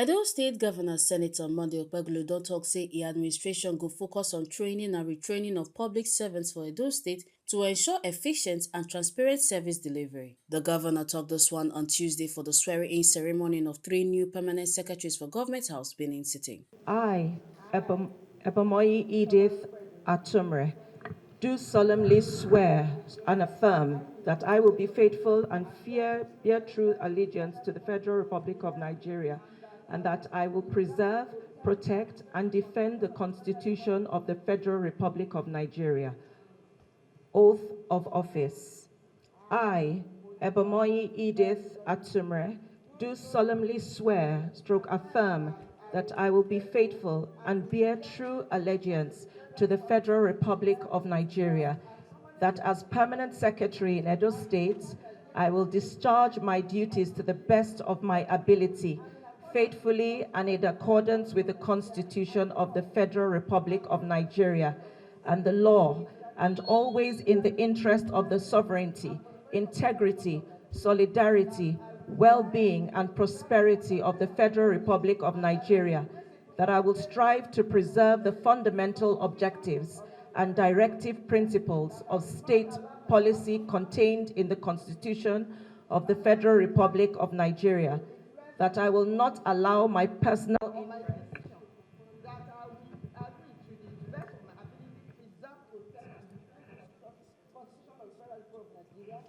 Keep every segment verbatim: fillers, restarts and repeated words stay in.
Edo State Governor Senator Monday Okpebholo don talk say e administration go focus on training and retraining of public servants for Edo State to ensure efficient and transparent service delivery. The governor talked this one on Tuesday for the swearing-in ceremony of three new permanent secretaries for Government House, Benin City. I, Ebom- Ebomoyi Edith Atumre, do solemnly swear and affirm that I will be faithful and fear, bear true allegiance to the Federal Republic of Nigeria, and that I will preserve, protect, and defend the Constitution of the Federal Republic of Nigeria. Oath of office. I, Ebomoyi Edith Atumre, do solemnly swear stroke affirm that I will be faithful and bear true allegiance to the Federal Republic of Nigeria, that as permanent secretary in Edo State, I will discharge my duties to the best of my ability, faithfully and in accordance with the Constitution of the Federal Republic of Nigeria and the law, and always in the interest of the sovereignty, integrity, solidarity, well-being, and prosperity of the Federal Republic of Nigeria, that I will strive to preserve the fundamental objectives and directive principles of state policy contained in the Constitution of the Federal Republic of Nigeria, that I will not allow my personal interest, that I will agree to the best of my ability preserve, protect, and defend the Constitution of the Federal Republic of Nigeria,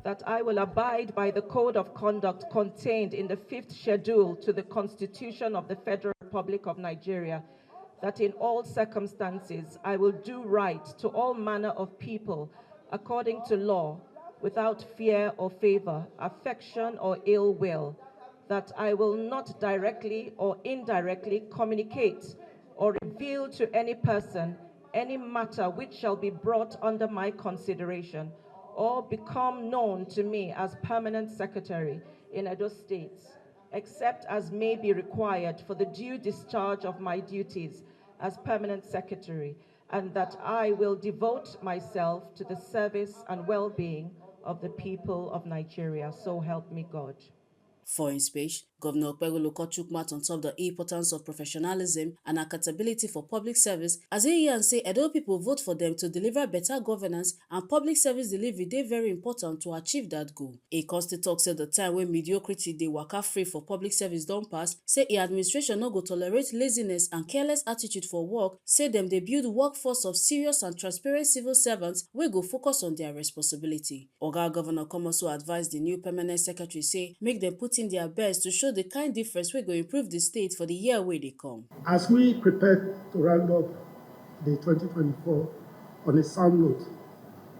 that I will abide by the code of conduct contained in the fifth schedule to the Constitution of the Federal Republic of Nigeria, that in all circumstances I will do right to all manner of people according to law, without fear or favor, affection or ill will, that I will not directly or indirectly communicate or reveal to any person any matter which shall be brought under my consideration or become known to me as permanent secretary in Edo State, except as may be required for the due discharge of my duties as permanent secretary, and that I will devote myself to the service and well-being of the people of Nigeria. So help me God. For im speech, Governor Okpebholo come chook mouth on top the importance of professionalism and accountability for public service, as he yarn say Edo people vote for them to deliver better governance, and public service delivery dey very important to achieve that goal. He come still talk say the time wey mediocrity dey waka free for public service don pass, say e administration no go tolerate laziness and careless attitude for work, say dem dey build workforce of serious and transparent civil servants wey go focus on their responsibility. Oga Governor come also advise the new permanent secretary say make dem put in their best to show the kind difference wey go improve the state for the year wey dey come. As we prepare to round up the twenty twenty-four on a sound note,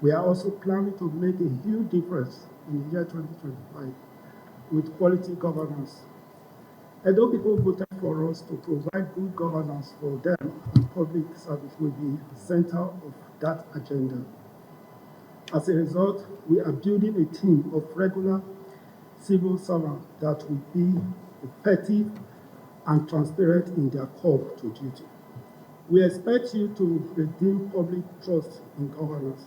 we are also planning to make a huge difference in the year twenty twenty-five with quality governance. Edo people voted for us to provide good governance for them, and public service will be the center of that agenda. As a result, we are building a team of regular civil servants that will be effective and transparent in their call to duty. We expect you to redeem public trust in governance.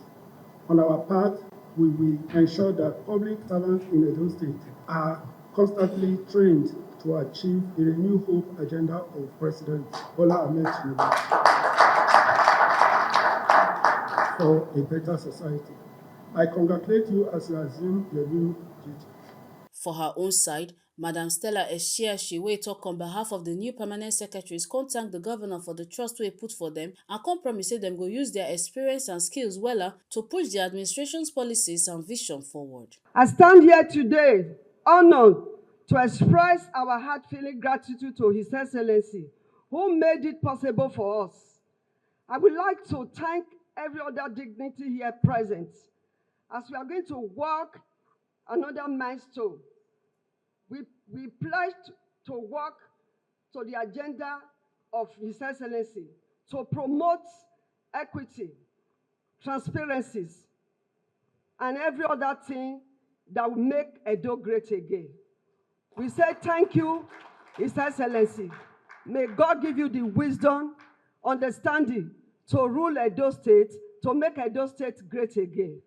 On our part, we will ensure that public servants in Edo State are constantly trained to achieve the Renew Hope agenda of President Bola Ahmed Tinubu for a better society. I congratulate you as you assume your new duty. For her own side, Madam Stella Eshiashi, wey talk on behalf of the new permanent secretaries, come thank the governor for the trust wey put for them and come promise say dem go use their experience and skills wella to push the administration's policies and vision forward. I stand here today honored to express our heart-feeling gratitude to His Excellency, who made it possible for us. I would like to thank every other dignity here present as we are going to walk another milestone. We, we pledge to work to the agenda of His Excellency to promote equity, transparencies, and every other thing that will make Edo great again. We say thank you, His Excellency. May God give you the wisdom, understanding to rule Edo State, to make Edo State great again.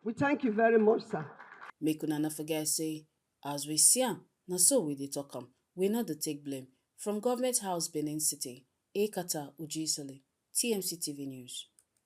We thank you very much, sir. Make una no forget say, as we see am, na so we dey talk am. we no dey take blame. From Government House, Benin City, Ekata Ujisoli, T M C T V News.